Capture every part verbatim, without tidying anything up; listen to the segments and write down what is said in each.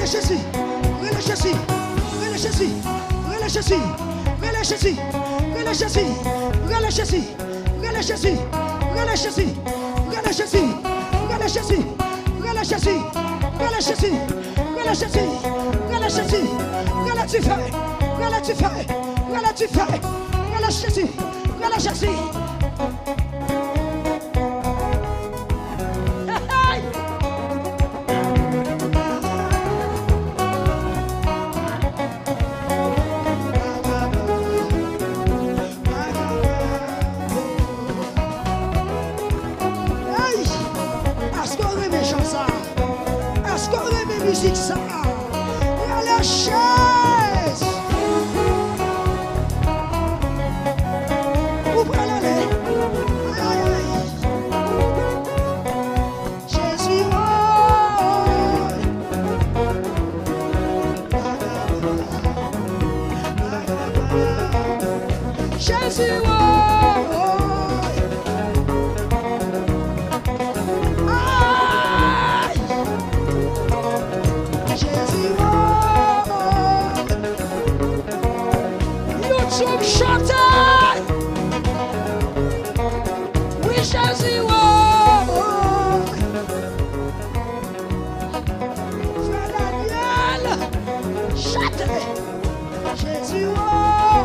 Jezi, rele Jezi, rele Jezi, rele Jezi, rele Jezi, rele Jezi, rele Jezi, rele Jezi, rele Jezi, rele Jezi, rele Jezi, rele Jezi, rele Jezi, rele Jezi, rele Jezi, rele Jezi, rele Jezi, rele Jezi, rele dife, rele dife, rele dife, rele Jezi, rele Jezi. Hey! Hey! Èske w renmen chan sa? Èske w renmen mizik sa? Rele Jezi! Ou pral ale? Ay, ay, ay! Jezi, woy! Jezi, woy! Ay! Jezi, woy! YouTube chante! Wi, Jezi, woy! Frè Daniel, chante! Jezi, woy!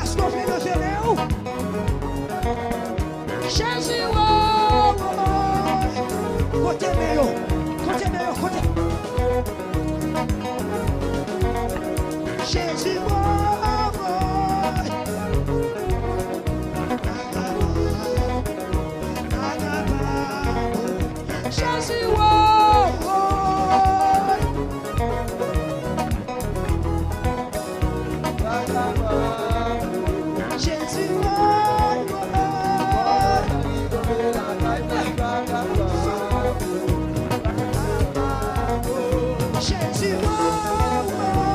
Èske w vle leve men w? Jezi, woy! Kote men yo? Kote men yo? Kote? Jezi, woy! Jezi, woy! Jezi, woy, woy. Jezi, woy, woy.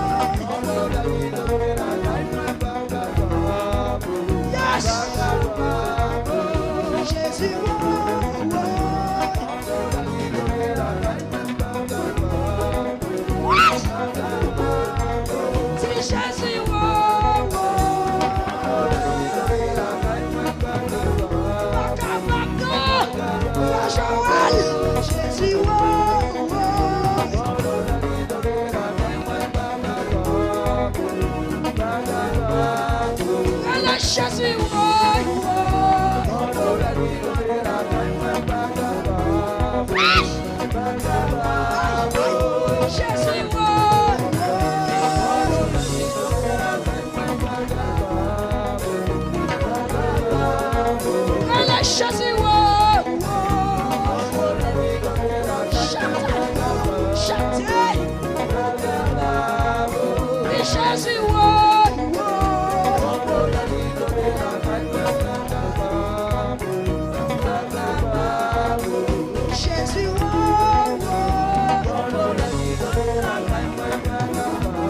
Yes! Jezi, woy, woy. Di Jezi, woy, woy. Pa kapab non. Frè Joel, Jezi, woy, woy. Rele Jezi, woy, woy. Ay! Ay, ay, Jezi, woy, woy. Rele Jezi, woy, woy. Chante, chante. Wi, Jezi, woy, woy. Jezi, woy, woy.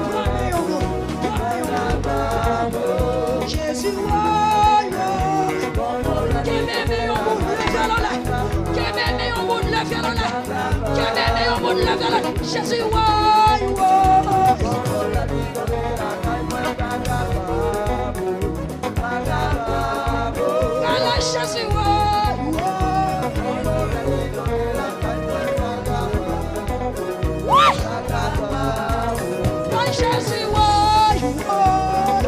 Pran men yon moun, pran men yon moun. Jezi, woy, woy. Kenbe men yon moun, leve l anlè. Kenbe men yon moun, leve l anlè. Kenbe men yon moun, leve l anlè. Jezi, woy, woy. Rele Jezi, woy, woy. Woy! Woy, Jezi, woy, woy.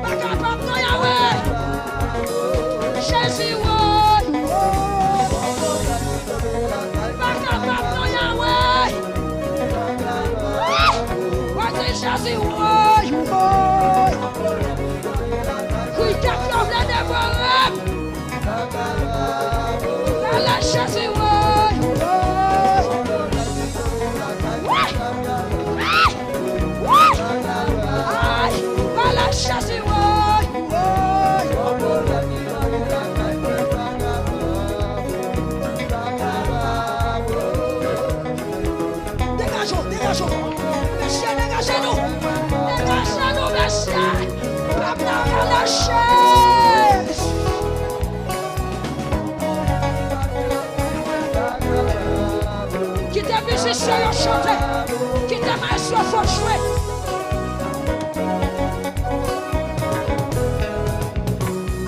Pa kapab non, Yahweh. Jezi, woy, woy. Pa kapab non, Yahweh. Woy, Jezi, woy, woy. Kri tèt yo vle devore m. Rele Jezi, woy, woy. Woy! Woy! Woy! Ay! Rele Jezi, woy, woy. Degaje w, degaje w. Mesye, degaje nou. Degaje nou, mesye. Pèp la rele Jezi. Kite maestro Fod jwe.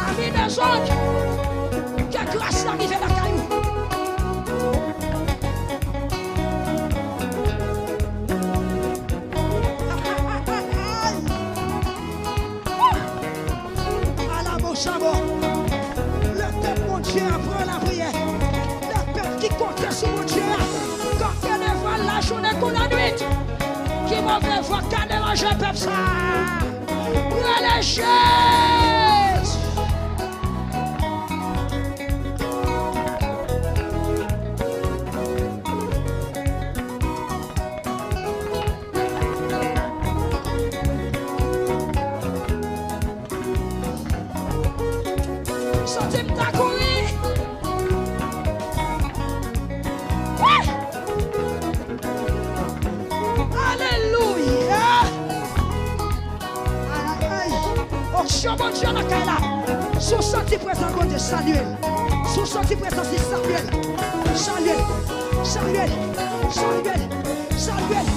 Ami dezòd, ke gras la rive lakay ou. Alabosabo. Le pèp Bondye a pran lapriyè. Le pèp ki konte sou Bondye a kanpe devan l lajounen kou lannwit. Ki move vwa k ka deranje pèp sa a? Rele Jezi! Santi m ta kouri. Wi! Alelouya! Ay, ay, ay. Onksyon Bondye nan kay la. Si w santi prezans Bondye, salye l. Si w santi prezans li, salye l. Salye l. Salye l. Salye l. Salye l.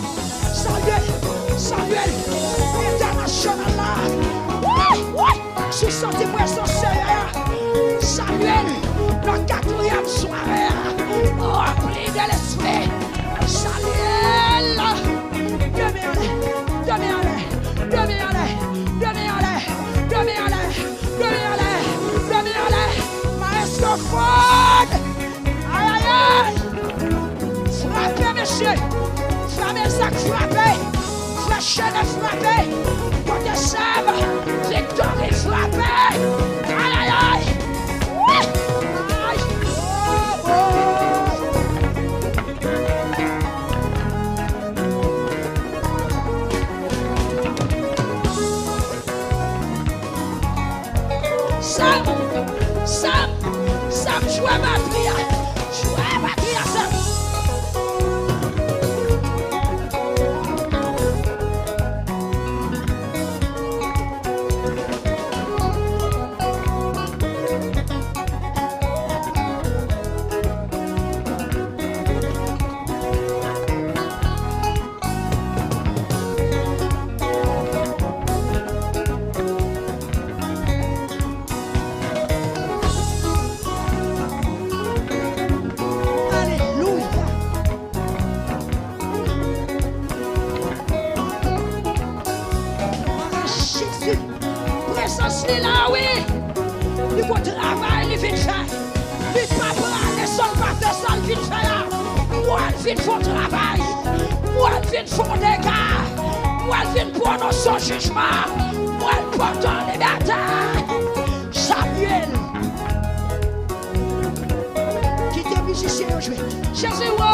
Salye l. Salye l. Entènasyonal la. Wi, wi. Si w santi prezans Seyè a, salye l nan katriyèm sware a. Ranpli de Lespri. Salye l. De men anlè. De men anlè. De men anlè. De men anlè. De men anlè. De men anlè. De men anlè. Maestro Fod. Ay, ay, ay! Frape, mesye! Frè Mezak frape! Frè Chene frape! Kote Sèb? Viktori frape! Ay, ay, ay! Wi! Ay! Oh, oh! Sam, Sam, Sam, jwe batri a. Jwe batri a, Sam. Alelouya. Glwa a Jezi. Prezans li la, wi. Li gon travay li vin fè. Li pa prale san l pa fè sa l vin fè a. M wè l vin fè yon travay. M wè l vin fè yon dega. M wè l vin pwononse yon jijman. M wè l pote w libète. Samyèl. Kite mizisyen yo jwe. Jezi, wo,